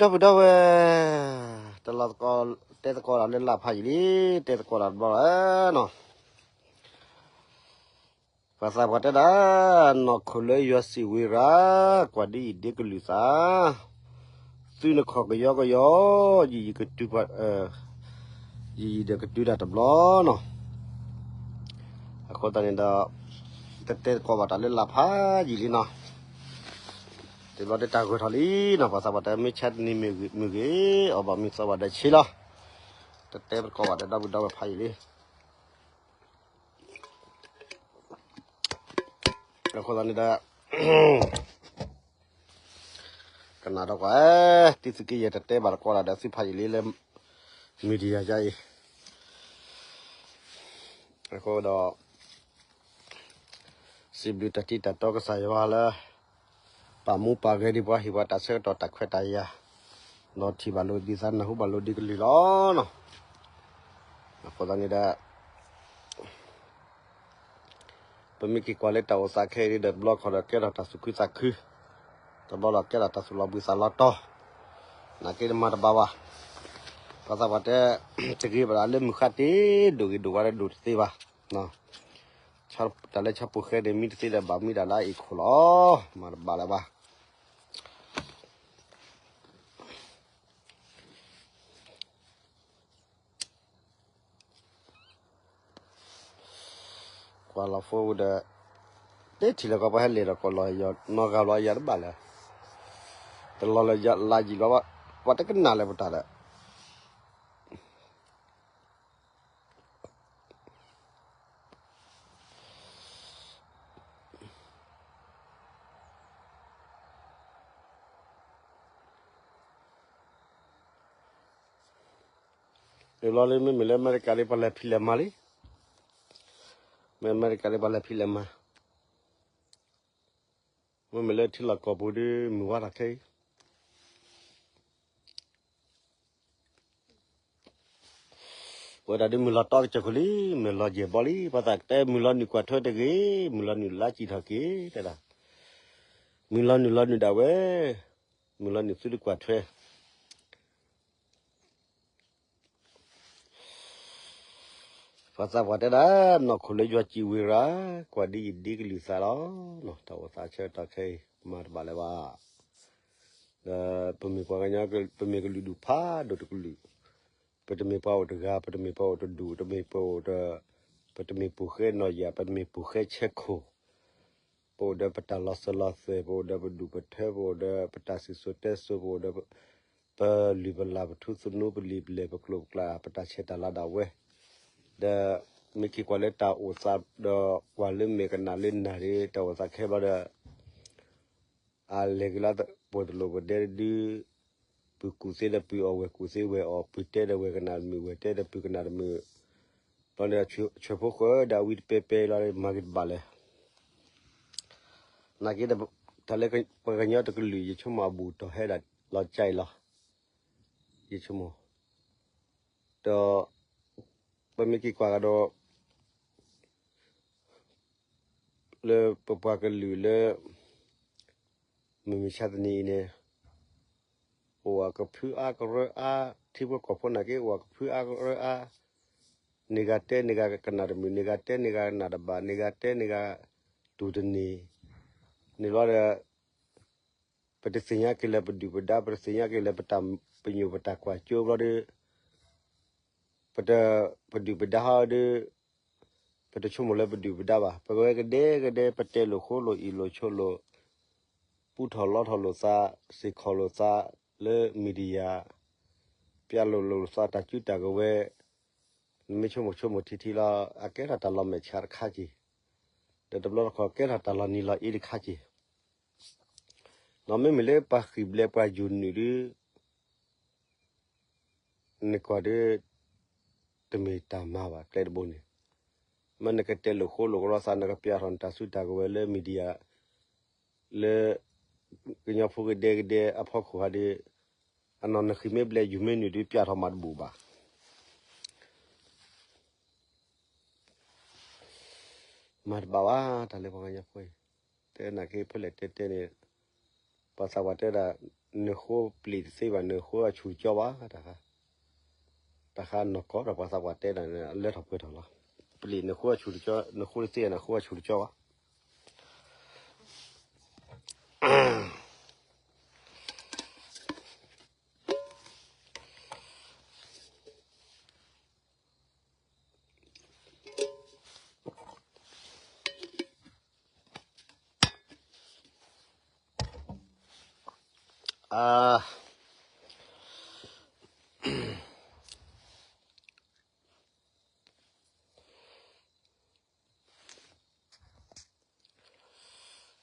ဒီပုၢ်ဒီဝဲၢ်, တလီၤသကိး, တဲသကိးတၢ်လၢလၢ်ဖးယံာ်လံ, တဲသကိးတၢ်တဘျီလီၤနီၤ. ပှၤသးပှၢ်တဲဒၣ်, နီၢ်ခိၣ်လၢယွၤစံးဝံၤရၣ်, ကွၢ်ဒ်ယဒ့ကလုၢ်သး, သုနခီၣ်ကယီကယီ, ယံာ်ယံာ်ကတုၤပှၤ, ယံာ်ယံာ်ဒီးကတုၤတၢ်တဘျီနီၤ. အဃိသတးန့ၣ်ဒီး, တတဲသကိးဘၣ်တၢ်လၢလၢ်ဖးယံာ်လံနီၤ. တဘျီဒ်တၢ်ဂီၤထီၣ်လံနီၤ, ပှၤသးပှၢ်တဲမ့ၢ်ဆါတနံၤမ့ၢ်ဂ့ၤ, အီၣ်ဘၣ်မ့ၢ်သီဘၣ်ဒီးဆ့လီၤ. တတဲသကိးဘၣ်ဒီးဒီပုၢ်ဒီဝဲၢ်ဖးယံာ်လံ. အဃိသတးန့ၣ်ဒီး, ကနၣ်ဒီးကွၢ်, တံသုးက့ယဲၢ်တတဲဘၣ်တကိးတၢ်ဒီးသုဖးယံာ်လံလၢ media ယါအံၤ, အဃိဒီး, စံးဘျုးတၢ်တံတၢ်တီကစၢ်ယွၤလၢ ပာ်မူပာ်ဂဲၤဒံးပှၤ ဟ့ၣ်ပှၤတၢ်ဆၢကတီၢ်တၢ်ခွဲးတၢ်ယာ်, ဒီးထံၣ်ဘၣ်လိာ်ဒံးသး နၢ်ဟူဘၣ်လိာ်ဒံးကလုၢ်လီၤ. အဃိသတးန့ၣ်ဒီး, ပမ့ၢ်က့ၤကွၢ်လၢတၢ်အိၣ်သးခဲအံၤဒီး တဘျီခီၣ်ဒီးကဲထီၣ်တၢ်သူၣ်ခုသးခု, တဘျီဒီးကဲထီၣ်တၢ်သူၣ်လီၤဘှံးသးလီၤတီၤ, နာ်က့မၤတဘၣ်ဘၣ်. ပှၤသးပှၢ်တဲ, တဂ့ၤဘၣ်ဒၣ်လၢမုၢ်ဃါတ့ၢ်ဒိၣ်ဂ့ၤဒိၣ်ဝါဒီးဒိၣ်တသ့ဘၣ်. တၢ်လၢဆၣ်ပိၢ်ဃဲန့ၣ် မံတသ့ဒီးဘၣ်မံဒၣ်လၢအအ့ၣ်ခိၣ်လီၤ. မၤတဘၣ်လၢၤဘၣ်. ကွၢ်လီၤဖိဝဲဒီး, တဲထံၣ်လၢကီးပှၤဟဲလဲၤဒီးကီးလီၤယီၤနီၢ်ဂၤဘျီယၤတဘၣ်လၢၤ, တလီၤလၢယၤလါယံာ်ဘျီ, ပှၤတကနၣ်လၢၤပတၢ်ဒီး ဘျီလၢမ့မ့ၢ်လၢအမဲရကၤလၢပှၤလဲၤဖံးလဲၤမၤလံ, မ့ၢ်အမဲရကၤလၢပှၤလဲၤဖံးလဲၤမၤ, မ့မ့ၢ်လၢထံလီၢ်ကီၢ်ပူၤဒီးမုၢ်ဝါထီၣ်ခဲအံၤ ဝဲဒၣ်ဒ်မုၢ်လီၤတီကစၢၢ်ခိၣ်လံ, မ့ၢ်လီၤယဲၢ်ဘီလံ, ပှၤသးကတဲမုၢ်လီၤနုာ်ကွၢ်ထွဲတဂ့ၤ, မုၢ်လီၤနုာ်လါစံၣ်ထီၣ်က့ၤ, တဲဒၣ်, မုၢ်လီၤနုာ်လီၤနုာ်ဒၣ်ဝဲ, မုၢ်လီၤနုာ်သုတကွၢ်ထွဲ ပှၤသးပှၢ်တဲဒၣ်, နီၢ်ခိၣ်လၢယွၤစံးဝံၤရၣ်, ကွၢ်ဒ်ယဒ့ကလုၢ်သးလီၤ. တၢ်အိၣ်သးဆၢကတီၢ်ခဲအံၤ မၤတဘၣ်လၢၤဘၣ်. ဒီးပမ့ၢ်ပှၤကညီ, ပမ့ၢ်ကလုာ်ဒူၣ်ဖးဒိၣ်တကလုာ်, ပတမ့ၢ်ပှၤအိၣ်တဂၤ, ပတမ့ၢ်ပှၤအိၣ်တဒူၣ်, တမ့ၢ်ပှၤအိၣ်တ, ပတမ့ၢ်ပိာ်ဃဲနီၢ်ယၤ, ပတမ့ၢ်ပိာ်ဃဲဆဲခိၣ်, ပအိၣ်ဒီးပတၢ်လီၤစၢၤလီၤသွဲၣ်, ပအိၣ်ဒီးပဒူၣ်ပထၢ, ပအိၣ်ဒီးပတၢ်စံၣ်စိၤတဲစိၤ, ပအိၣ်ဒီးပလုၢ်ပလၢ်, ပထူသနူ, ပလံာ်ပလဲၢ်, ပကျိာ်ပကျါ, ပတၢ်ဆဲးတၢ်လၤဒၣ်ဝဲ, ဒီးမ့ၢ်က့ၤကွၢ်လၢတၢ်အိၣ်သးဒီးကွၢ်လၢမဲာ်ကနၣ်လၢနၢ်ဒီး တၢ်အိၣ်သးခဲဘျီဒီး အလဲၤက့ၤလီၤပှဲၤတလိာ်ပဒဲဒု, ပုၢ်ကူၣ်သ့ဒီးပုၢ်အီၣ်, ဝဲၢ်ကူၣ်သ့ဝဲၢ်အီၣ်, ပုၢ်တဲဒီးဝဲၢ်ကနၣ်တမုာ်, ဝဲၢ်တဲဒီးပုၢ်ကနၣ်တမုာ်, ဘျီဒီးဆှၢဖိဃၢၤဒီးအဝံတပဲပဲလီၤ, မၤက့ၤတဘၣ်လဲၣ်. နာ်က့ဒီး တၢ်လၢပှၤကညီတကလုာ် ယဆိကမိၣ်အဘူးတီၢ်ဟဲဒၣ်လီၤကၠဲအံၤလီၤ. ယဆိကမိၣ်, ဒီး ပမ့ၢ်က့ၤကွၢ်ကဒီး လၢပပှၤကလုာ်လၢ မုၢ်မဆါတနံၤအံၤန့ၣ် အိၣ်အကဖုအါကရၢအါ, ထံဖိကီၢ်ဖိနာ်က့ အိၣ်အကဖုအါကရၢအါ, န့ၢ်ဂၤတဲန့ၢ်ဂၤကနၣ်တမုာ်, န့ၢ်ဂၤတဲန့ၢ်ဂၤကနၣ်တဘၣ်, န့ၢ်ဂၤတဲန့ၢ်ဂၤတူၢ်တန့ၢ်, န့ၣ်ဘျီဒီး ပတသ့ၣ်ညါက့ၤလၢပဒုၣ်ပဒါ, ပတသ့ၣ်ညါက့ၤလၢပတၢ်ပညိၣ်ပတၢ်ကွၢ်စိဘျီဒီး ပတ, ပဒုၣ်ပဒါဟီဒီး ပတဆိကမိၣ်လၢပဒုၣ်ပဒါဘၣ်. ပဝဲကဒဲကဒဲ ပတဲလိာ်ဃိလိာ်အ့ၣ်လိာ်ဆိးလိာ်, ပူထီၣ်လီထီၣ်လိာ်သး, စ့ၢ်ကီးလိာ်သးလၢ media, ပျဲလိာ်လိာ်သးတၢ်စုတၢ်ကဝဲၤ, နမ့ၢ်ဆိကမိၣ်ဆိကမိၣ်ထံထံလီၤ, အကဲထီၣ်တၢ်လီၤမဲာ်ဆှးတခါက့ၤ, ဒီးတဘျီတခီၣ်ကဲထီၣ်တၢ်လီၤနံၤလီၤအ့တခါက့ၤ ဒီးမ့မ့ၢ်လၢပှၤဃံၣ်ဘျဲၣ်ပှၤယိာ်နုာ်ဒီး နကွၢ်ဒီး တမ့ၢ်တၢ်မၤဘၣ်ကျဲတဘိန့ၣ်, မ့ၢ်နကတဲလိာ်ဃိလိာ်ကရီသး နကပျဲထီၣ်နတၢ်စုတၢ်ကဝဲၤလၢ media လၢ ကညီဖိကဒဲကဒဲအဖီခိၣ်ဟးဒီး အနီၢ်နဃံၣ်မ့ၢ်ဘျဲၣ်ယိာ်မ့ၢ်နုာ်ဒီးပျဲထီၣ်မၤတဘူၣ်ဘၣ်. မၤတဘၣ်ဘၣ် တၢ်လၢပှၤကညီဖိအံၤ, တဲနာ်က့ဖဲလဲၣ်တဲတဲန့ၣ်, ပှၤသးပှၢ်တဲဒၣ် နဃိပျံၤတသ့ဘၣ် နဃိအဆူၣ်တကၠီဘၣ် တၢ်ဃါ, တၢ်ဃါနီၢ်ကီၢ်ဒီးပှၤသးပှၢ်တဲတၢ်န့ၣ် အလၢထီၣ်ပှဲၤထီၣ်လီၤ. ပျံၤနဃိအဆူၣ်တကၠီ နဃိတသ့ နဃိအဆူၣ်တကၠီဘၣ်.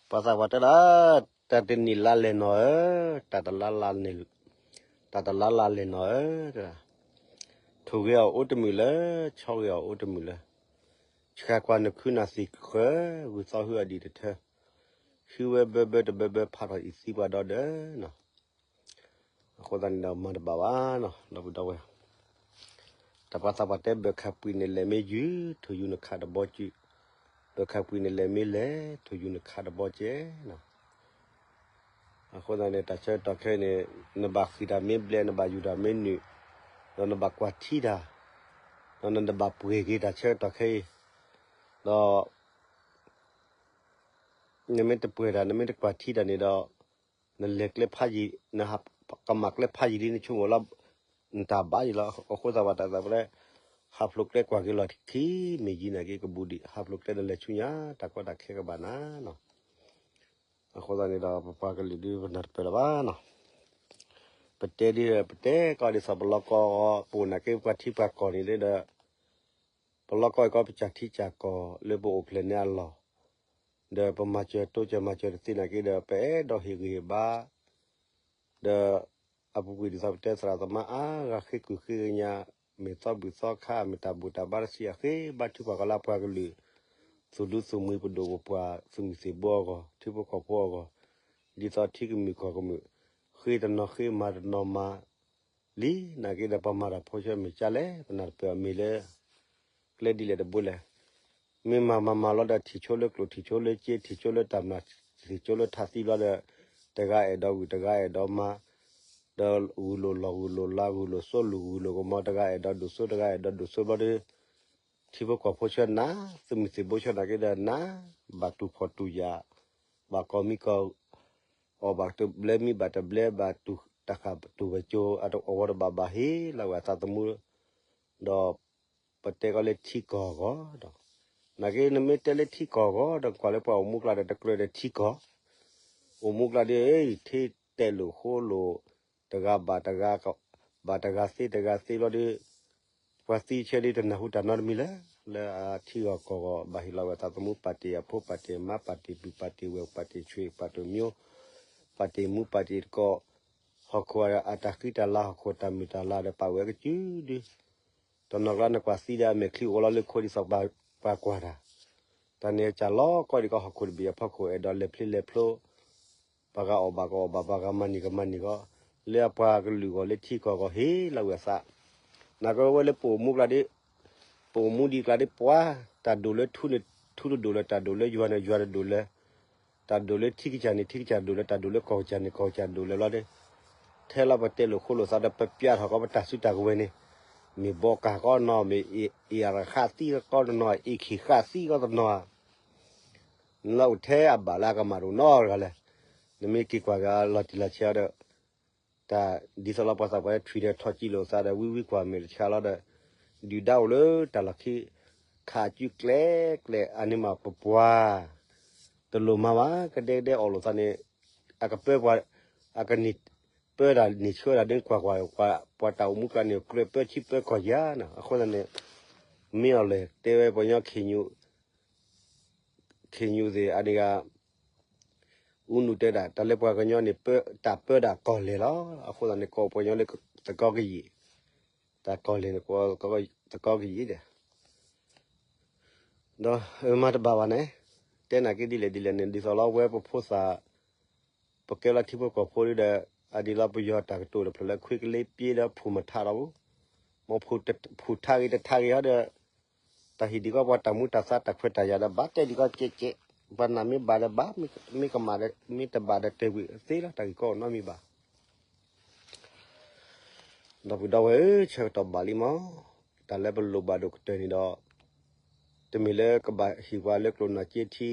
ပှၤသးပှၢ်တဲဒၣ်, တၢ်တနံၤလါလဲၢ်နီၢ်ဧၢ, တၢ်တလါလါလဲၢ်, တၢ်တလါလါလဲၢ်နီၢ်ဧၢ, ထိၣ်ဂ့ၤအီၤအိၣ်တမုာ်လၢ, ဆီဂ့ၤအီၤအိၣ်တမုာ်လၢ, ဆှၣ်ကွၢ်နခုနၢ်သံၣ်ဃၢ, ဂုၢ်သီဟုအဒံးတထၢ, ဟံးဝဲဘၢဘၢတဘၢဘၢဖးထီၣ်အံၤသံပှၤဒီဒီးနီၤ. အဃိသတးန့ၣ်ဒီးမၤတဘၣ်ဘၣ်နီၤ ဒီပုၢ်ဒီဝဲၢ်, တၢ်ပှၤသးပှၢ်တဲဘၢၣ်ခၣ်ပှံၤန့ၣ်လဲၤမ့ၢ်ယုၢ်, ထိၣ်ယူၤနခးတဘီကၠူၣ်, ဘၢၣ်ခၣ်ပှံၤန့ၣ်လဲၤမ့ၢ်လဲၤ, ထိၣ်ယူၤနခးတဘီကဲနီၤ. အဃိသတးန့ၣ် တၢ်ဆၢကတီၢ်ခဲအံၤန့ၣ် နဘၣ်ဃံးတၢ်မ့ၢ်ဘျဲး နဘၣ်ယူၤတၢ်မ့ၢ်နုာ်, ဒီးနဘၣ်ကွၢ်ထံတၢ်, ဒီးနတဘၣ်ပှဲၤက့ၤတၢ်ဆၢကတီၢ်ခဲအံၤ, ဒီး နမ့ၢ်တပှဲၤတၢ် နမ့ၢ်တကွၢ်ထံတၢ်န့ၣ်ဒီး နလဲၤကျဲဖးယံၤ, ကမၣ်ကျဲဖးယံၤလံနဆိကမိၣ်လီၤ, နတၢ်ဘၣ်ယံၤလီၤ. အဃိသတးပှၤတၢ်သးပှၢ်လၢ ဟးဖျိးကျဲကွၢ်က့ၤလီၢ်ခံ မ့ၢ်ယံၤနာ်က့ကဘူးဒံး ဟးဖျိးကျဲဒီးလဲၤဆူညါ တၢ်ကီတၢ်ခဲကဘၣ်နၤနီၤ. အဃိသတးန့ၣ်ဒီး ပပှၤကလုာ်ဒုးပနၢ်တပၢၢ်လၢၤဘၣ်နီၤ. ပတဲဒ် ပတဲကီးဒ်သိးပလီၢ်ကီၢ် ပအိၣ်နာ်က့ပှၤထံပှၤကီၢ်န့ၣ်ဒီး ပလီၢ်ကီၢ်အံၤကီးပစၢ်ထံစၢ်ကီၢ်လၢပအိၣ်ဖျဲၣ်န့ၢ်အလီၢ်, ဒီးပမၤစၢၤတိစၢၤမၤစၢၤတသ့နာ်က့ဒီး ပအဲၣ်ဒိးဟ့ၣ်ဂံၢ်ဟ့ၣ်ဘါ, ဒီးအပူၤကွံာ်ဒ်သိးပတဲသရၣ်သမါအါဂၤဃ့ကုၢ်ဃ့ကညး, မ့ၢ်သီဘူၣ်သီခါ မ့ၢ်တၢ်ဘူၣ်တၢ်ဘါတဆံးအဃ့ဘါထုကဖၣ်ကီးလၢပှၤကလုာ်, သူၣ်ဒူသူၣ်မှံပဒိၣ်ပပှၢ် သူၣ်မုၢ်သံၣ်ဘိအဂီၢ် ထံဖိကီၢ်ဖိအဂီၢ်, ဒ်သိးထံကမုာ်ကီၢ်ကမုာ်, ဃ့တနီၤဃ့မၤတနီၤမၤ လံနာ်က့ဒီးပှၤမၤတၢ်ဖိဆၢမ့ၢ်ကၢ်လဲၣ် ပနၢ်တပၢၢ်အမ့ၢ်လၢ ကျဲဒ်လဲၣ်တဘိလဲၣ်. မ့ၢ်မၤမၤမၤလီၤဒီးထံၣ်ဆိလၢကျိၣ် ထံၣ်ဆိလၢစ့ ထံၣ်ဆိလၢတၢ်မျၢ် ထံၣ်ဆိလၢထးသံဘျီဒီး တဂၤအဲၣ်ဒိးဂုၢ်တဂၤအဲၣ်ဒိးမၤ, ဒီးဂုၢ်လိာ်လီၢ်ဂုၢ်လိာ်လၤဂုၢ်လိာ်စိလူၢ်ဂုၢ်လိာ်ကမီၤ တဂၤအဲၣ်ဒိးဒိၣ်စိတဂၤအဲၣ်ဒိးဒိၣ်စိဘျီဒီး ထံဖိကီၢ်ဖိဆၢနၤ, သူၣ်မုၢ်သံၣ်ဘိဆၢနာ်က့ဒီးနၤ, ဘၣ်တူၢ်ဖှီၣ်တူၢ်ယာ်, ဘၣ်ကီၤမံကီၤ, အီၣ်ဘၣ်တဘျဲမံဘၣ်တဘျဲ ဘၣ်တူၢ်တၢ်ဃာ်တူၢ်ဝဲကၠိ အဝဲတဘၣ်ဘၣ်ဟ့ၣ်လီၤဝဲအသးသမူ, ဒီးပတဲကီးလၢထံကီၢ်အဂီၢ်ဒီး, နာ်က့နမ့ၢ်တဲလၢထံကီၢ်အဂီၢ်ဒီး ကွၢ်လၢပှၤအိၣ်မူကျါဒီးတကြၢးဒီးထံကီၢ်, အိၣ်မူကျါဒီး ထံတဲလိာ်ဃိလိာ်, တဂၤဘၣ်တဂၤ, ဘၣ်တဂၤသ့တဂၤသ့ဘျီဒီး ပှၤသံဆၢဒီးတနၢ်ဟူတၢ်နီတမံၤလၢၤ, လၢအထံဂီၢ်ကီၢ်ဂီၢ် ဘၣ်ဟ့ၣ်လီၤဝဲအသးသမူ ပာ်တ့ၢ်အဖိ ပာ်တ့ၢ်အမါ ပာ်တ့ၢ်ပုၢ် ပာ်တ့ၢ်ဝဲၢ် ပာ်တ့ၢ်ဆွေ ပာ်တ့ၢ်မျိုး, ပာ်တ့ၢ်မူ ပာ်တ့ၢ်တကီၢ်, ဟီၣ်ခိၣ်အတၢ်ဃံတၢ်လၤ ဟီၣ်ခိၣ်တၢ်မုၢ်တၢ်လၤဒီးပာ်ဝဲကစုဒု, တနီၤကျါနကွၢ်သံဒီးအမဲာ်ချံအိၣ်လီၤလၢခိဒ်သိးပှၤကွၢ်တၢ်, တၢ်န့ၣ်စၢ်လီၤကီၢ်ဒံးကီး ဟီၣ်ခိၣ်တဘ့ၣ်အဖီခိၣ် အဲၣ်ဒိးလဲၤဖျ့လဲၤဖျိ ပှၤဂၤအီၣ်ဘၣ်ကအီၣ်ဘၣ် ပှၤဂၤမၤန့ၢ်ကမၤန့ၢ်ဂီၢ်, လၢအပှၤကလုာ်ဂီၢ်လၢထံကီၢ်ဂီၢ်ဟ့ၣ်လီၤဝဲအသး, နာ်က့ဝဲလၢပအိၣ်မူကျါဒီး, ပအိၣ်မူဒံးကျါဒီးပှၤ, တၢ်ဒိၣ်လၢထူန့ၣ် ထူတဒိၣ်လၢၤတၢ်ဒိၣ်လၢယွၤန့ၣ်ယွၤတဒိၣ်လၢၤ, တၢ်ဒိၣ်လၢထံကစၢ်န့ၣ် ထံကစၢ်တဒိၣ်လၢၤ တၢ်ဒိၣ်လၢကီၢ်ကစၢ်န့ၣ် ကီၢ်ကစၢ်တဒိၣ်လၢၤလီၤဒီး, ထဲလီၤပတဲလိာ်ဃိလိာ်သးဒီးပပျးထီၣ်ကီးပတၢ်စုတၢ်ကဝဲၤန့ၣ်, မ့ၢ်ဘီကၢ်ကီးတနီၤ မ့ၢ်အ့ၣ်အရခးသံကီးတနီၤ အ့ၣ်ခ့ၣ်ဃာ်သံကီးတနီၤဧါ နလၢအိၣ်ထဲအဘၣ်လၢအကမၣ်တအိၣ်နီတဂၤလဲၣ်. နမ့ၢ်က့ၤကွၢ်က့ၤအလီၤတံၢ်လီၤဆဲးအီၤဒီး, တၢ်ဒ်သိးလီၤပှၤသးပှၢ်ထွံၣ်ဒီးထီၣ်ကံလိာ်သးဒီး ဝံဝံကွၢ်မ့ၢ်တဆါလီၤဒီး, ဒုၣ်ဒါအိၣ်လၢတၢ်လီၢ်ခံ, ခးအစုကျဲကျဲ အန့ၣ်မးပပှၤ တလိၣ်မၤဘၣ် ကဒဲကဒဲအီၣ်လိာ်သးန့ၣ်, အကပၢပှၤ, အကန့ၢ်ပၢတၢ်န့ၢ်ဆှၢတၢ်ဒ်ကွၢ်ကွၢ်, ပှၤတၢ်အိၣ်မူကျါန့ၣ် ကြၢးပၢဆံပၢကီၢ်ယၤနီၤ. အဃိသတးန့ၣ်, မ့ၢ်အီၤလဲၣ် တဲဝဲပှၤကညီ ခ့ၣ်ညူးသ့ၣ်အန့ၣ်ဂၤ အူနူတဲဒၣ် တၢ်လၢပှၤကညီန့ၣ် တၢ်ပၢဒၣ်ကီၢ်လဲၢ်လီၤ. အဃိသတးန့ၣ် ကိးပှၤကညီလၢသကီကယံာ်, တၢ်ကီၢ်လဲၢ်န့ၣ် သကီကယံာ်ဒီး, ဒီးမၤတဘၣ်ဘၣ်န့ၣ်, တဲနာ်က့ဒ်လဲၣ်ဒ်လဲၣ်န့ၣ် ဒ်သိးလီၤဝဲပဖိသၣ် ပကဲလီၤထံဖိကီၢ်ဖိဒီး, အဒ်လီၤပယီၤတၢ်ကတိၤတဖျၢၣ်လၢ ခွံကလ့ပျ့ဒီးဖူးမထးဒီး, မ့ၢ်ဖူးထးဂ့ၤတထးဂ့ၤဟီဒီး, တၢ်ဟ့ၣ်ဒံးကီးပှၤတၢ်မူတၢ်သးတၢ်ခွဲးတၢ်ယာ်ဒီး ဘၣ်တဲဒံးကီးကဲးကဲး, ပှၤနၢ်မ့ၢ်ဘၣ်ဒီးဘၣ်, မ့ၢ်ကမၣ်ဒီး, မ့ၢ်တဘၣ်ဒီးတဲာ်ကွံာ်သ့လီၤ တၢ်ဂ့ၢ်ကီအိၣ်နီတမံၤဘၣ်. ဒီပုၢ်ဒီဝဲၢ်ဧၢ, ဆၢကတီၢ်ဘၣ်လံမး, တၢ်လၢပလိၣ်ဘၣ်ဒိၣ်ကတၢၢ်န့ၣ်ဒီး, တမ့ၢ်လၢကဘၣ်ဟံၣ်ပှၤလၢကျိၣ်နီၢ်က့ထံ,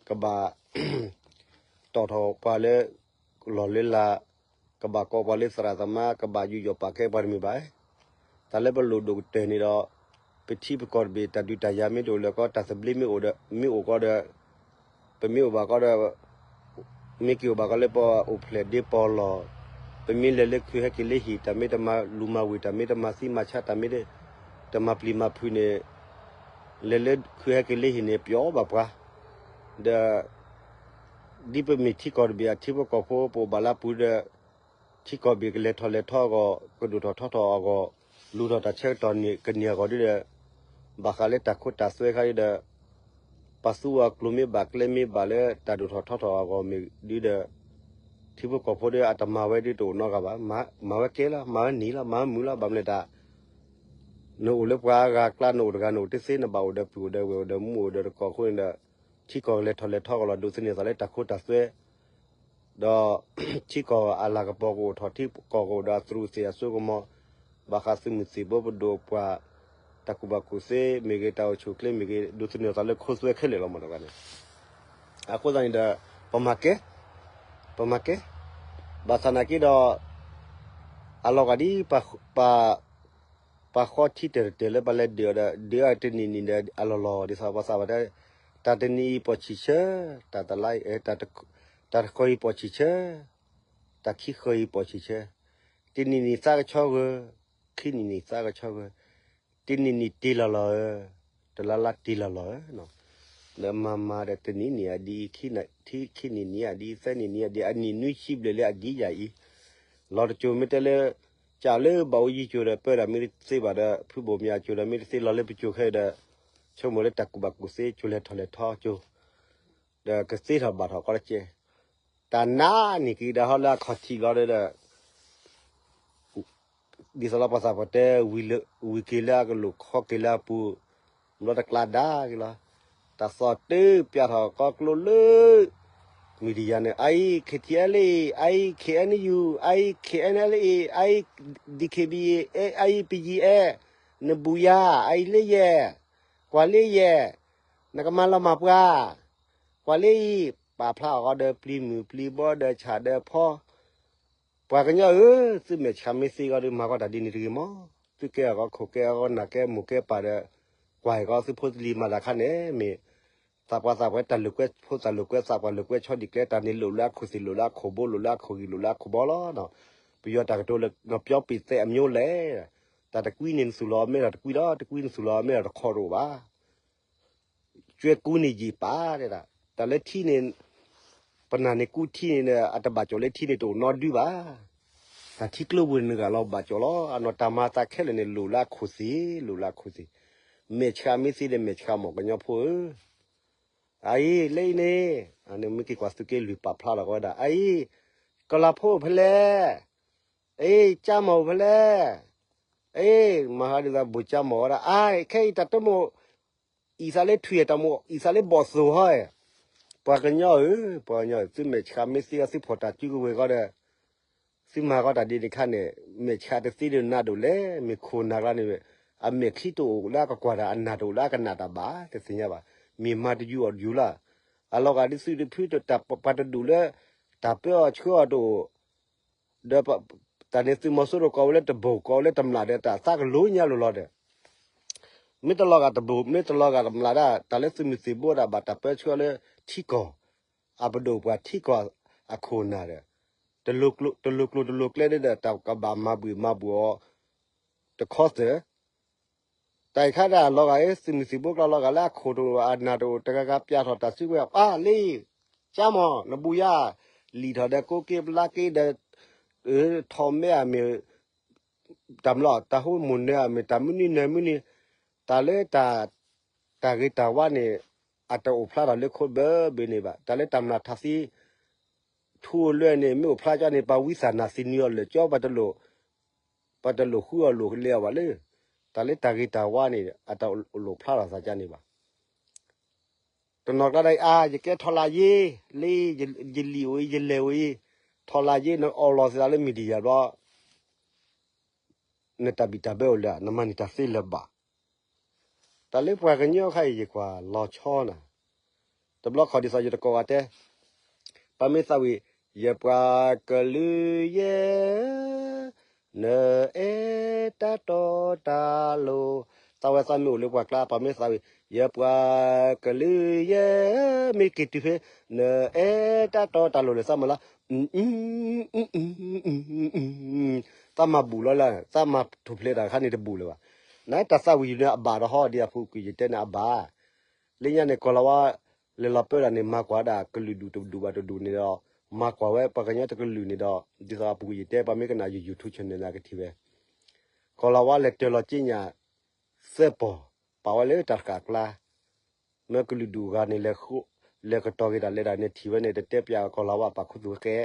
ကဘၣ် တီၣ်ထီၣ်ပှၤလၢ လီၢ်လၢလာ်, ကဘၣ်ကိးပှၤလၢသရၣ်သမါ, ကဘၣ်ယူးယီၣ်ပာ်ကဲပှၤတမ့ၢ်ဘၣ်. တၢ်လၢပလိၣ်ဒိၣ်ကတၢၢ်န့ၣ်ဒီး, ပထံပကီၢ်တဘ့ၣ် တၢ်ဒုးတၢ်ယၤမ့ၢ်တအိၣ်လၢၤကီ, တၢ်သဘျ့မ့ၢ်အိၣ်ဒီး, မ့ၢ်အိၣ်ကီဒီး, ပမ့ၢ်အိၣ်ဘၣ်ကီဒီး မ့ၢ်က့ၤအိၣ်ဘၣ်ကီလၢပအိၣ်ဖျဲၣ်ဒ့ပီၢ်လီၢ်, ပမ့ၢ်လဲၤလၢခုဟဲက့ၤလၢဟံၣ်, တၢ်မ့ၢ်တမၤလူၤမၤဝ့ၤ, တၢ်မ့ၢ်တမၤသံမၤဆါ, တၢ်မ့ၢ်တမၤပျံၤမၤဖုးန့ၣ်, လဲၤလၢခုဟဲက့ၤလၢဟံၣ်န့ၣ် ပျီဘၣ်ပှၤ, ဒီး ဒ်ပမ့ၢ်ထံကီၢ်တဘ့ၣ်အထံဖိကီၢ်ဖိ ပအိၣ်ဘၣ်လၢအပူၤဒီး, ထံကီၢ်ဘ့ၣ်ကလဲၤထီၣ်လဲၤထီအဂီၢ်, ကဒိၣ်ထီၣ်ထီထီၣ်အဂီၢ်, လူၤထီၣ်တၢ်ဆၢကတီၢ်န့ၣ်ကန့ၢ်အဂီၢ်ဒ်ဒီး, ဘၣ်ဃးလၢတၢ်ခိတၢ်သွဲခါဒ်ဒီး, ပှၤသူအီၤကျိၤမ့ၢ်ဘၣ်ကျဲမ့ၢ်ဘၣ်လၢတၢ်ဒိၣ်ထီၣ်ထီထီၣ်အဂီၢ်မ့ၢ်ဒ်ဒီး, ထံဖိကီၢ်ဖိဒီးအတမၤဝဲဒ်တအိၣ်နီတဂၤဘၣ်, မၤဝဲကဲလီၤ, မၤဝဲနံၤလီၤ, မၤဝဲမုာ်လီၤ, ဘၣ်မနုၤတၢ် နအိၣ်လၢပှၤအဂၤအကျါ နအိၣ်တဂၤနအိၣ်တသ့, နဘၣ်အိၣ်ဒီးပုၢ်အိၣ်ဒီးဝဲၢ်အိၣ်ဒီးမူအိၣ်ဒီးတကိးအဃိန့ၣ်ဒီး, ထံကီၢ်ကလဲၤထီၣ်လဲၤထီအဂီၢ်လီၤ, ဒိးသန့ၤသးလၢတၢ်ခိတၢ်သွဲ, ဒီး ထံကီၢ်အလၤကပီၤကအိၣ်ထီၣ်, ထံကီၢ်ကအိၣ်ဒီးအသရူးသ့ၣ်အစိကမီၤ, ဘၣ်ဃးသုးမုၢ်သံၣ်ဘိပဒိၣ်ပှၤ, တၢ်ကူၣ်ဘၣ်ကူၣ်သ့မ့ၢ်ဂ့ၤ, တၢ်အိၣ်ဆူၣ်အိၣ်ချ့မ့ၢ်ဂ့ၤ, ဒိးသန့ၤသးလၢခိသွဲခဲလၢာ်လီၤမးတဂၤန့ၣ်, အဃိသတးန့ၣ်ဒီး, ပမၤကဲ, ပမၤကဲ, ဘၣ်ဆၣ်နာ်က့ဒီး အလီၤဂာ်ဒ် ပှၤဃီထံတၢၢ်တတၢၢ်လၢပှၤလဲၤဒုးအီၤဒီး ဒုးအီၤတနံၣ်နံၣ်ဒီး အလီၢ်လီၢ်ဒ်သိးပှၤသးပှၢ်တဲ, တၢ်တနံၣ်အံၤပိာ်ဆံၣ်ဆၢ, တၢ်တလါအံၤ, တၢ်တဃီအံၤပိာ်ဆံၣ်ဆၢ, တၢ်ခံဃီအံၤပိာ်ဆံၣ်ဆၢ, တနံၣ်နံၣ်သးကဆီဂၢၢ်, ခံနံၣ်နံၣ်သးကဆီဂၢၢ်, တနံၣ်နံၣ်တ့ၢ်လီၢ်လီၢ်ဧၢ, တလါလါတ့ၢ်လီၢ်လီၢ်ဧၢ, ဒီးမၤမၤဒီးတနံၣ်နံၣ်အဒ်အံၤ, ခံနံၣ်နံၣ်အဒ်အံၤ, သၢနံၣ်နံၣ်အဒ်အံၤ, အနံၣ်နွံဆံဘျဲၣ်လၢအဒ်ယၤအံၤ, လီၤတစိၤမ့ၢ်တဲလၢ ကးလၢဘၣ်အိၣ်ယံၤစိၤဒီး ပၢတၢ်မ့ၢ်တသ့ဘၣ်ဒီး ဖုဘိၣ်မၠးအစိၤဒီး မ့ၢ်တသ့လီၤလၢပစိၤခဲအံၤဒီး ဆိကမိၣ်လၢတၢ်ကူၣ်ဘၣ်ကူၣ်သ့ စိၤလဲၤထီၣ်လဲၤထီစိၤ ဒီးကသ့ထီၣ်ဘၣ်ထီၣ်ကီတကဲ, တၢ်နါန့ၣ်က့ၤဒီးဟီလၢအခီၣ်ထံးလီၤဒီး ဒ်သိးလၢပှၤသးပှၢ်တဲ ဝံၤက့ၤလၢအကလူး ခီက့ၤလၢအပူၤ, ဘျီတကျါဒါက့ၤလီၤ. တၢ်သီၣ်တုၤပျးထီၣ်ကီကျိလၢ media န့ၣ် အအံၤ KTLA, အအံၤ KNU, အအံၤ KNLA, အအံၤ DKBA, အအံၤ ပယံၤအဲ, နဘူၣ်ယၤ, အအံၤလၢယဲၢ်, ကွၢ်လၢယဲၢ်, နကမၤလီၤမၢ်ပှၤ, ကွၢ်လၢအံၤ ပာ်ဖျါအီၤဃီဒီးပျံၤမုၢ်ပျံၤဘီဒီးဆၣ်ဒီးဖီ ပှၤကညီဧၢ, သုမဲာ်ဆှးမ့ၢ်သ့ဂီၢ်ဒီး မၤကီးတၢ်ဒ်န့ၣ်တဂ့ၤမး, သုကဲအီၤကီခိၣ် ကဲအီၤကီနၢ် ကဲမိၢ်ကဲပၢ်ဒီး ကွၢ်အီၤကီသုဖိသလံၤမၤတၢ်ခါန့ၣ် မ့ၢ်သးပှၢ်သးပှၢ်တၢ်လိာ်ကွဲဖိသၣ်လိာ်ကွဲသးပှၢ်လိာ်ကွဲဆီဒံၣ်ကျဲ တၢ်န့ၣ်လိာ်လၢအခူၣ်သ့ၣ်လိာ်လၢအခူၣ်ဘိလိာ်လၢအခူၣ်ဂံၢ်လိာ်လၢအခူၣ်ဘီလီၤ. ပယီၤတၢ်ကတိၤလၢ ငပြောပိတ်သက်အမျိုးလဲၣ်, တၢ်တကွံန့ၣ်နသူၣ်လီၤအီၤမ့ၢ်ဒီးတကွံဒီး တကွံနသူၣ်လီၤအီၤမ့ၢ်ဒီးတခီတအိၣ်ဘၣ် ကၠွဲကူန့ၣ်ယံာ်ပၢ်တဲဒၣ်, တၢ်လၢထံန့ၣ် ပနၢ်န့ၣ်ကူထံန့ၣ်ဒီး အတဘၣ်ကၠီၣ်လၢထံန့ၣ်တအိၣ်နီဒုဘၣ်. တၢ်ထံကျိပူၤန့ၣ်ဂၤလီၤဘၣ်ကၠီၣ်လီၤ. အနီၢ်တၢ်မၤသးခဲလၢာ်န့ၣ် လိၣ်လၢအခူၣ်သ့ၣ် လိၣ်လၢအခူၣ်သ့ၣ်, မဲာ်ဆှးမ့ၢ်သ့ဒီးမဲာ်ဆှးမီၢ်ကညီဖိဧၢ, အအံၤ လၢအံၤန့ၣ် မ့ၢ်က့ၤကွၢ်သုးက့လွံၢ်ပာ်ဖျါလီၤကီးဝဲဒၣ် အအံၤ ကလၤဖိအိၣ်ဖဲလဲၣ်, အအံၤ ကၠါမီၢ်အိၣ်ဖဲလဲၣ်, အအံၤ မၤဟးဒ်သိးဘိၣ်ကၠါမီၢ်ဝဲဒၣ် အါ ခဲအံၤတၢ်တမိၣ် အံၤသးလၢထွံၣ် တၢ်မိၣ်အံၤသးလၢဘီၣ်သိၣ်ဟီ, ပှၤကညီဧၢ, ပှၤကညီဧၢ, သုမဲာ်ဆှးမ့ၢ်သ့အီၤ သုဖီၣ်တၢ်စုကဝဲၤဃီဒီး သုမၤဃီတၢ်ဒ်န့ၣ်ခါန့ၣ် မဲာ်ဆှးတသ့ဒုးနးဒိၣ်လဲၣ်, မ့ၢ်ခိၣ်နၢ်ကျါန့ၣ် အမဲာ်ချံတအိၣ်လၢအကကွၢ်တၢ် အနၢ်တအိၣ်လၢအကနၣ်တၢ်ဘၣ် တသ့ၣ်ညါဘၣ်, မ့ၢ်မၤတယူၤအီၣ်တယူၤလီၤ, အလီၤဂာ်ဒ်သုးတဖု ပှၤတဒူၣ်လၢ တၢ်ပၢအီၤဆှၢအီၤတအိၣ် ဒီးတၢ်န့ၣ်သုးမီၤစိရိၤကိးဝဲလၢတဘိၣ် ကိးဝဲလၢတမျၢ်ဒီး တၢ်သးကလိညါလိၤလီၤဒီး မ့ၢ်တလီၤဂာ်တဘိၣ် မ့ၢ်တလီၤဂာ်တမျၢ်ဒၣ် တၢ်လၢသုးမုၢ်သံၣ်ဘိဒၣ်ဘၣ်တၢ်ပၢဆှၢလၢထံကီၢ် အပဒိၣ်ပှၤထံကီၢ်အခိၣ်နၢ်ဒီး တလိၤကျိၤတလိၤကျဲဒီး တၢ်ကဘၣ်မၤဘှံးမၤဘှီၣ်အီၤ တခီသၢၣ် တၢ်အံၤခါဒၣ်လီၤဂာ်အံၤ သုးမုၢ်သံၣ်ဘိကျါလီၤဂာ်လၢအခိၣ်တအိၣ် အနၢ်တအိၣ် တဂၤဂၤပျးထီၣ်တၢ်စုကဝဲၤ အါလံ ကၠါမီၢ် နဘူၣ်ယါ လံၣ်ထီၣ်ဒီးကိးက့ပလါက့ဒီး ထီၣ်မဲအမ့ၢ် တၢ်မလီၤ တၢ်ဟိမိၢ်နၢၤအမ့ၢ် တၢ်မုၢ်နံၤနၢၤမုၢ်နံၤ တၢ်လၢ တၢ်ဂ့ၤတၢ်ဝါန့ၣ် အတအိၣ်ဖျါထီၣ်လၢခိဘၢဘၢန့ၣ်ဘၣ်. တၢ်လၢတၢ်မျၢ်ထၣ်သံ ထူလွဲန့ၣ် မ့ၢ်အိၣ်ဖျါကၠီန့ၣ် ပှၤဝံသးနၢ်သံနုၤအီၤလၢာ်ကၠီ ပှၤတလိၣ်ဃုအီၤလိၣ်လဲအီၤဘၣ်လၢ တၢ်လၢတၢ်ဂ့ၤတၢ်ဝါန့ၣ် အတအိၣ်ဖျါထီၣ်သးကၠီန့ၣ်ဘၣ်. တနီၤကျါဒၣ်အါ ယကဲထီၣ်လၢ်ယ့ လၢယလံၣ်အိၣ်အံၤ ယလဲၢ်အိၣ်အံၤ ထီၣ်လၢ်ယ့ နအီၣ်လီၤသးလၢ media ဘျီ နတၢ်ဘံၣ်တၢ်ဘၢအိၣ်လၢ နမၤန့ၢ်တၢ်သ့လၢၤဘၣ်. တၢ်လၢပှၤကညီခါအံၤ ယကွၢ်လီၤဆီနၤ, တဘျီခီဒ်သိးယတကိးဂၤတဲ, ပှၤမ့ၢ်သးဝံၣ်, ယပှၤကလုာ်ယဲ, နအဲၣ်တၢ်တီတၢ်လိၤ, သးဝဲသးမ့ၢ်အိၣ်လၢပှၤကျါ ပှၤမ့ၢ်သးဝံၣ်, ယပှၤကလုာ်ယဲ, မ့ၢ်က့ၤတုၤဖဲ, နအဲၣ်တၢ်တီတၢ်လိၤလၢသးမၤလၢ သးမၤဘူၣ်လီၤလၢ သးမၤထူၣ်ဖျဲးတၢ်ခါန့ၣ်တဘူၣ်လၢၤဘၣ်. နတၢ်သးဝံၣ်ယုာ်န့ၣ်အဘၣ်ဒီးဟီ ဒ်အပူၤကွံာ်ယတဲန့ၣ်အဘၣ်. လၢညါန့ၣ် ကီၢ်လီၤဝါ လဲၤလီၤပၢတၢ်န့ၣ် မၤကွၢ်ဒၣ်ကလုာ်ဒူၣ်တဒူၣ်ဘၣ်တဒူၣ်န့ၣ်ဒီး မၤကွၢ်ဝဲပှၤကညီတကလုာ်န့ၣ်ဒီး ဒ်သိးအပူၤကွံာ်ယတဲ ပှၤမ့ၢ်ကနၣ်ယ YouTube channel န့ၣ်ကထံၣ်ဝဲ ကီၢ်လီၤဝါလဲၤတၢၤလီၤက့ညၣ် သၢပီၢ် ပာ်ဝဲလၢတၢ်တဃာ်အကျါ မ့ၢ်ကလုာ်ဒူၣ်ဂၤန့ၣ် လဲၤကတီၤက့ၤတၢ်လဲၤတၢ်န့ၣ်ထံၣ်ဝဲန့ၣ် တတဲပၠးကီၢ်လီၤဝါအပာ်ခူသူၣ်ဃဲ,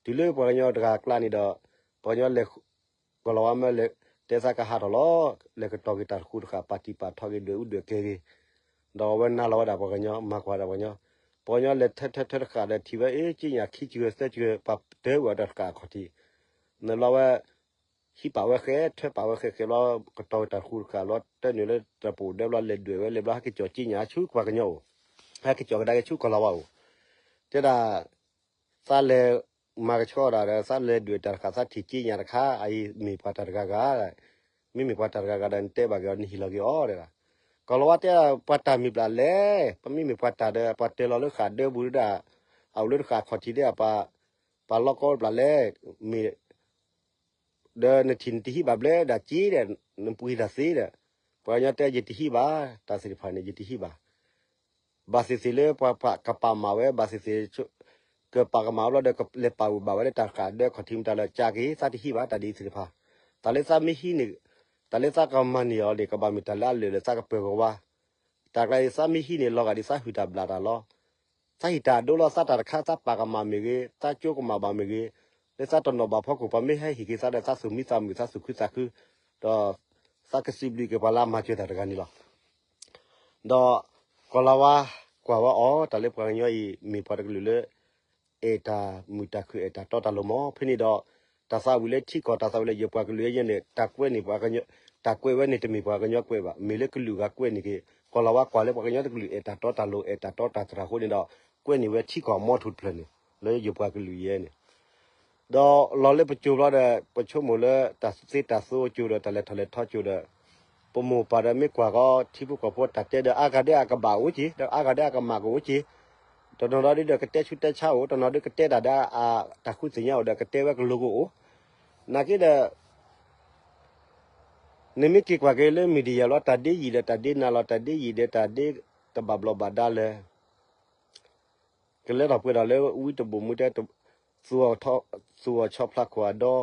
တုၤလၢပှၤကညီတဂၤအကျါန့ၣ်ဒီး ပှၤကညီလဲၤ ကီၢ်လီၤဝါမ့ၢ်လဲၤ တဲသးကဟးထီၣ်လီၤ လဲၤကတီၤက့ၤတၢ်တဃူတဃာ် ပာ်တံၢ်ပာ်ထီက့ၤဒွဲၣ်အူဒွဲၣ်ကဲဂ့ၤ, ဒီးအဝဲနၤလီၤဝဲဒၣ်ပှၤကညီ မၤကွၢ်ဒၣ်ပှၤကညီ, ပှၤကညီလဲၤထၢထၢထၢတဃာ်ဒီးထံၣ်ဝဲ အ့ က့ညၣ်ခံဆံဂၢၤသၢဆံဂၢၤ ပှၤတၢၤဝဲတၢ်တဃာ်အခီၣ်ထံး, နဘျီဝဲ ဟံးပာ်ဝဲဃဲ ထၢပာ်ဝဲဃဲဃဲဘျီ ကတီၤက့ၤတၢ်တဃူတဃာ်ဘျီ တၢနုာ်လၢတၢ်ပူၤဒၢဘျီ လဲၤဒွဲၣ်ဝဲ လဲၤဘျီဟဲက့ၤကၠီၤက့ညၣ်ဆူပှၤကညီအိၣ်, ဟဲက့ၤကၠီၤကဒါက့ၤဆူကီၢ်လီၤဝါအိၣ်, တဲဒၣ် သးလဲၤမၤကဆှီဒၣ်ဒီး သးလဲၤဒွဲၣ်တၢ်တဃာ် သးထံၣ်က့ညၣ်တခါ အအံၤမ့ၢ်ပှၤတၢ်တဂၤဂၤ, မ့မ့ၢ်ပှၤတၢ်တဂၤဂၤဒီး နတဲဘၣ်က့ၤအီၤ နဟ့ၣ်လီၤက့ၤအီၤဒၣ်, ကီၢ်လီၤဝါတဲ ပှၤတၢ်မ့ၢ်ဘျီလဲၣ်, ပမ့မ့ၢ်ပှၤတၢ်ဒီး ပှၤတၢၤလီၤလၢဃာ်ဒၢပူၤဒၣ်, အအိၣ်လၢတဃာ်အခီၣ်ထံးဒၣ် ပှၤလီၢ်ကီဘျီလဲၣ်, မ့ၢ် ဒီးနထံၣ်နတဟံၣ်ဘၣ်ဘျဲဒၣ်က့ဒီး နပှ့ၤတၢ်သ့ဒီး, ပှၤကညီတဲ ယတဟံၣ်ဘၣ်, တၢ်သ့ၣ်တဖၣ်န့ၣ် ယတဟံၣ်ဘၣ်. ဘၣ်သ့ၣ်သ့ၣ်လၢပှၤကပာ်မၤဝဲ ဘၣ်သ့ၣ်သ့ၣ် ကပာ်ကမၣ်ဘျီဒီး ကလဲၤပာ်ဝဲဘၣ်ဝဲလၢတၢ်ဃာ်ဒၢခီၣ်ထံးမတၤလၢကက့ၤ သးတဟံၣ်ဘၣ် တၢ်ဒ်အံၤသ့ၣ်တဖၣ်, တၢ်လၢသးမ့ၢ်ဟံးန့ၣ်, တၢ်လၢသးကမၤန့ၢ်အီၤန့ၣ် ကဘၣ်မ့ၢ်တၢ်လၢအလၢာ်လၢသးကပၢၤကဝါ တၢ်ကျါအံၤ သးမ့ၢ်ဟံးန့ၣ် လီၤဂာ်ဒ်သးဟုၣ်တၢ်ဘျၣ်တၢ်လီၤ. သးဟံၣ်တၢ်အဒိလီၤ သးတၢ်တခါ သးပာ်ကမၣ်မ့ၢ်ဂ့ၤ, သးကၠိကမၣ်ဘၣ်မ့ၢ်ဂ့ၤ, လၢသးတနီၣ်ဘၣ်ဖီခိၣ် ပှၤမ့ၢ်ဟဲဟ့ၣ်က့ၤသးဒီး သးသူၣ်မံသးမုာ် သးသူၣ်ခုသးခု, ဒီးသးကစံးဘျုးက့ၤပှၤလၢအမၤစၢၤတၢ်တဂၤန့ၣ်လီၤ. ဒီးကီၢ်လီၤဝါ ကွၢ်ဝဲအီၤ တၢ်လၢပှၤကညီအံၤ မ့ၢ်ပှၤတကလုာ်လၢ အဲၣ်တၢ်မုာ်တၢ်ခုၣ် အဲၣ်တၢ်တီတၢ်လိၤမး ဖဲန့ၣ်ဒီး တၢ်သးဝံၣ်လၢထံကီၢ် တၢ်သးဝံၣ်လၢယပှၤကလုာ်အံၤန့ၣ် တၢ်ကွဲးန့ၢ်ပှၤကညီ, တၢ်ကွဲးဝဲန့ၣ် တမ့ၢ်ပှၤကညီကွဲးဘၣ်, မ့ၢ်လၢကလုာ်ဂၤကွဲးန့ၢ်က့ၤ, ကီၢ်လီၤဝါကွၢ်လၢပှၤကညီတကလုာ် အဲၣ်တၢ်တီတၢ်လိၤ အဲၣ်တၢ်တီတၢ်တြၢ်အဃိန့ၣ်ဒီး ကွဲးန့ၢ်ဝဲထံကီၢ်မီထိၣ်တဖျၢၣ်န့ၣ် လၢယပှၤကလုာ်ယဲန့ၣ် ဒီးလီၤလၢပစိၤဘျီဒီး ပဆိကမိၣ်လၢတၢ်သ့တၢ်သိကၠိဒီး တၢ်လဲၤထီၣ်လဲၤထီကၠိဒီး ပမိၢ်ပၢ်ဒီးမ့ၢ်ကွၢ်ဃီ ထံဖိကီၢ်ဖိတၢ်တဲဒီး အါဂၤဒၣ်အကဘၣ်အိၣ်က့ၤ ဒီးအါဂၤဒၣ်အကမၣ်ကအိၣ်က့ၤ, တနီၤဒီးကတဲဆူးတဲဆါအိၣ်, တနီၤဒီးကတဲတၢ်ဒီး တၢ်ဃုသ့ၣ်ညါအိၣ်ဒီး ကတဲဝဲကလိၤကအိၣ်, နာ်က့ဒီး နမ့ၢ်က့ၤကွၢ်က့ၤလၢ media လီၤ တၢ်ဒ့ယံာ်ဒီးတၢ်ဒ့နၤလီၤ တၢ်ဒ့ယံာ်ဒီးတၢ်ဒ့တဘၣ်ဘျီးဘၣ်ဒါလၢ ကလဲၤထီၣ်ပှဲၤထီၣ်လၢဝံတဘိၣ်မူတဲ, သူၣ်အီၣ်ဆီဖျါခိၣ်အဒီ,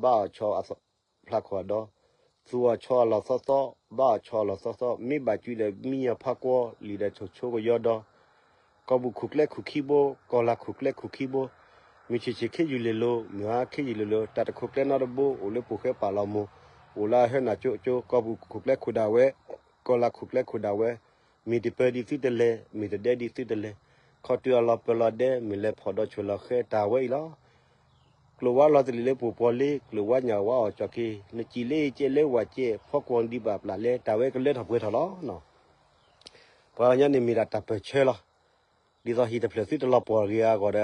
ဘၣ်အီၣ်ဆီဖျါခိၣ်အဒီ, သူၣ်အီၣ်ဆီအလီၢ်သီသီ, ဘၣ်အီၣ်ဆီအလီၢ်သီသီ, မ့ၢ်ဘၣ်ကွံာ်ဒီးမံညီၤဖးကွီ လံာ်ဒီးဆိဆိကယီဒီ, ကီၢ်ပူၤခိၣ်ကျဲခိၣ်ခံဘိ, ကီၢ်လၤခိၣ်ကျဲခိၣ်ခံဘိ, မုၢ်ဆ့ၣ်ဆ့ၣ်ခ့ယုၢ်လ့ၢ်လိၤ, မုၢ်ဟါခ့ယုၢ်လ့ၢ်လိၤ, တၢ်တခိၣ်ကျဲနီတဘိ, အိၣ်လၢပူၤဃဲပာ်လီၤမိၢ်, အိၣ်လၢအဟၢနၢ်ကၠိကၠိ, ကီၢ်ပူၤခိၣ်ကျဲခိၣ်ဒၣ်ဝဲ, ကီၢ်လၤခိၣ်ကျဲခိၣ်ဒၣ်ဝဲ, မ့ၢ်တပၢၤဒံးသုတလဲၤ, မ့ၢ်တဒဲဒံးသုတလဲၤ, ခီတုၤအလီၤပၢၤလီၤဒဲ, မ့ၢ်လဲၤဖီၣ်ဒီးဆိၣ်လီၤဃဲတၢ်ဝဲအံၤလီၤ. ကျိၣ်ဝါလီၤတလ့ၢ်လၢပှိၤပှီၤလ့, ကျိၣ်ဝါညၣ်ဝါအီၣ်ကၠီၣ်က့ၤ, နစံၣ်လၢအံၤကဲလၢဝးကဲ, ဖီကွီၤဒံးဘၣ်ပျၢ်လဲၣ်, တၢ်ဝဲကလၢထီၣ်ပှဲၤထီၣ်လီၤ. ပှၤကညီန့ၣ်မ့ၢ်ဒၣ်တၢ်ပၢၢ်ဆၢလီၤ. ဒ်သိးဟံၣ်တဖျၢၣ်သုတလီၤပှီၢ်ဂ့ၤအဂီၢ်ဒီး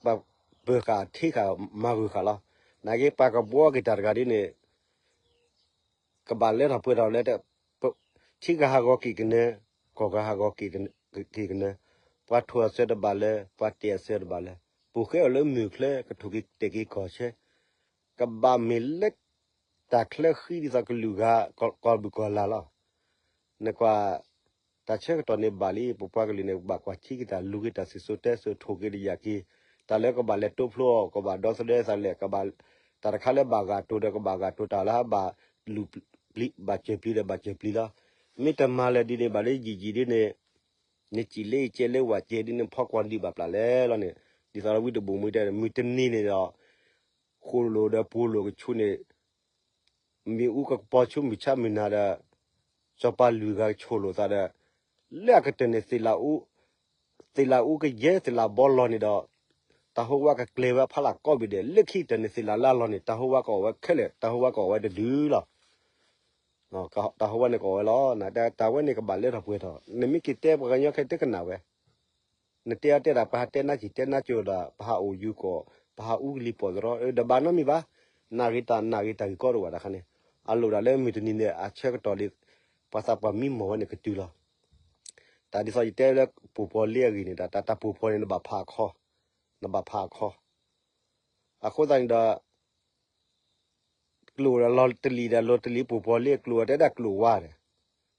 ပပၢၤဃာ်ထံဃာ်မၤဂုာ်ဃာ်လီၤ. နာ်က့ ပှၤကဘှီက့ၤတၢ်တဂၤဒ်န့ၣ် ကဘၣ်လၢထီၣ်ပှဲၤထီၣ်လၢ ထံဂၤဟးဂီၤက့ၤကနၢ, ကီၢ်ဂၤဟးဂီၤက့ၤကနၢ, ပှၤထိၣ်အစၢၤတဘၣ်လၢ ပှၤတဲာ်အစၢၤတဘၣ်လၢ ပူၤဃဲအိၣ်လၢမုၢ်ချၢ ကထိၣ်က့ၤတဲာ်က့ၤကီၢ်ဆၢ ကဘၣ်မ့ၢ်လၢ တၢ်ချၢဃံဒ်သိးကလုာ်ဂၤ ကီၢ်ပူၤကီၢ်လၤလီၤ. နကွၢ် တၢ်ဆၢကတီၢ်န့ၣ်ဘၣ်လံ ပပှၤကလုာ်န့ၣ် ဘၣ်ကွၢ်ထံက့ၤတၢ် လူၤက့ၤတၢ်စံၣ်စိၤတဲစိၤ ထိၣ်က့ၤတယာ်က့ၤ တၢ်လၢကဘၣ်လဲၤတိဖျိအီၤ ကဘၣ်ဒီသဒၢသးလဲၣ် ကဘၣ် တၢ်တခါလၢဘၣ်ဂာ်တိၤဒီးကဘၣ်ဂာ်တိၤ တၢ်လၢဘၣ်လူၤပျံၤ ဘၣ်စၢၤပျံၤဒီးဘၣ်စၢၤပျံၤလီၤ. မ့ၢ်တမၤလၢၤဒ်န့ၣ် ဘၣ်လၢယံာ်ယံာ်ဒ်န့ၣ် နစံၣ်လၢအံၤကဲလၢဝးကဲဒ်န့ၣ် ဖီကွီၤဒံးဘၣ်ပျၢ်လဲၣ်လီၤန့ၣ် ဒ်သိးဝံတဘိၣ်မူတဲ မုၢ်တနံၤန့ၣ်ဒီး ဃိၣ်လိာ်ဒီးပှိၤလိာ်ကဆူန့ၣ် မ့ၣ်အူကပီၤဆူမုၢ်ဆါမုၢ်နၤဒီး စီၤပၤလွံၢ်ဂၤကဆိၣ်လိာ်သးဒီး လၢအကတၢၢ်န့ၣ် သ့ၣ်လးအူကယဲၢ်သ့ၣ်လးဘီလီၤန့ၣ်ဒီး တၢ်ဟိဝါကကျဲၤဝဲဖးလၢ်ကိးဘ့ၣ်ဒဲး လၢခံကတၢၢ်န့ၣ် သ့ၣ်လၢ်လၢ်လီၤန့ၣ် တၢ်ဟိဝါကအီၣ်ဝဲခဲလၢာ် တၢ်ဟိဝါကအီၣ်ဝဲတဒုလီၤ. တၢ်ဟိဝါန့ၣ်ကအီၣ်ဝဲလီၤ. တၢ်ဝဲန့ၣ်ကဘၣ်လၢထီၣ်ပှဲၤထီၣ် နမ့ၢ်က့ၤတဲပှၤကညီခဲတကနၣ်ဝဲ နတဲအီၤတဲဒၣ် ပဟးတဲနါကံၣ်တဲနါကၠိဒီး ပဟးအိၣ်ယူၤကီၢ် ပဟးအူကလံၤပီၣ်သရီ ဒီးဘၣ်နီတမံၤဘၣ်. နာ်ဂ့ၤတၢ်နာ်ဂ့ၤ တၢ်ဂ့ၢ်ကီတအိၣ်ဘၣ်တခါန့ၣ် အလိၣ်ဒၣ်လၢမုၢ်တနံၤန့ၣ် အဆၢကတီၢ်လံ ပှၤသးပှၢ်မံမီၢ်ဝဲန့ၣ်ကတုၤလီၤ. တၢ်ဒ်သိးယတဲလၢပိာ်ပီၤလ့အဂ့ၢ်န့ၣ်ဒီး တၢ်တၢ်ပိာ်ပီၤန့ၣ် နဘၣ်ဖးအခီ နဘၣ်ဖးအခီ အဃိသတးန့ၣ်ဒီး ကျိာ်ဒီးလီၤတလံၤဒီး လီၤတလံၤပိာ်ပီၤလ့ကျိာ်တဲဒၣ်ကျိာ်ဝါဒီး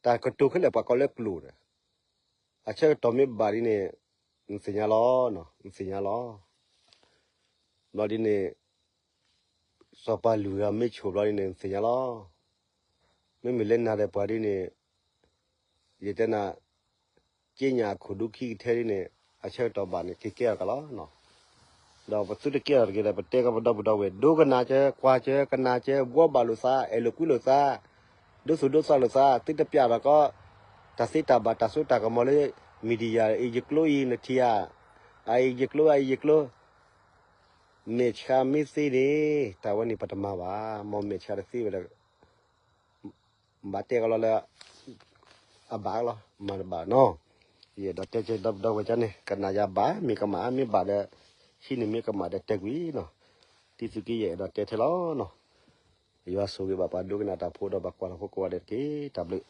တၢ်ကတိၤခဲလၢာ်ပှၤကိးလၢကျိာ်ဒီး အဆၢကတီၢ်မ့ၢ်ဘၣ်ဒ်န့ၣ် နသ့ၣ်ညါလီၤ, နသ့ၣ်ညါလီၤ. ဘျီဒ်န့ၣ် စီၤပၤလုၢ်ဂၤမ့ၢ်ဆိၣ်ဘျီဒ်န့ၣ် နသ့ၣ်ညါလီၤ. မ့မ့ၢ်လၢနၤဒီးပှၤဒ်န့ၣ် ယတဲနၤ က့ညၣ်အခိၣ်ဒူခံကထဲဒ်န့ၣ် အဆၢကတီၢ်ဘၣ်န့ၣ် က့ၤကဲထီၣ်ကလီၤ. ဒီးပသုတကဲထီၣ်တဂ့ၤဒီး ပတဲကီးပဒီပုၢ်ဒီဝဲၢ် ဒိကနၣ်ကၢ ကွၢ်ကၢ ကနၣ်ကၢ ဘှီဘၣ်လိာ်သး အဲၣ်လိာ်ကွံလိာ်သး ဒိသူၣ်ဒိသးလိာ်သး သုတပျးထီၣ်ကီး တၢ်သ့တၢ်ဘၣ်တၢ်စိတၢ်ကမီၤလၢ media အံၤယကျိအံၤ နထံၣ်ဧါ, အအံၤယကျိ အအံၤယကျိ မဲာ်ဆှးမ့ၢ်သ့န့ၣ် တၢ်ဝဲန့ၣ်ပတမၤဘၣ်, မ်မဲာ်ဆှးတသ့ဝဲဒီး ဘၣ်တဲကလီၤလၢ အဘၣ်ကလီၤ မၤတဘၣ်နီၤ. ယအဲၣ်ဒိးတဲကဲဒီပုၢ်ဒီဝဲၢ်ကန့ၣ် ကနၣ်ယၤဘၣ် မ့ၢ်ကမၣ် မ့ၢ်ဘၣ်ဒီး ဟံးန့ၢ် မ့ၢ်ကမၣ်ဒီးတဲကွံာ်နီၤ. တံၤသုးက့ယအဲၣ်ဒိးတဲထဲလီၤနီၤ. ယွၤဆိၣ်ဂ့ၤဘၣ်ပှၤဒိကနၣ်တၢ်ဖိဒီးပှၤကွၢ်တၢ်ဖိကိးဂၤဒဲးတက့ၢ်. တၢ်ဘျုး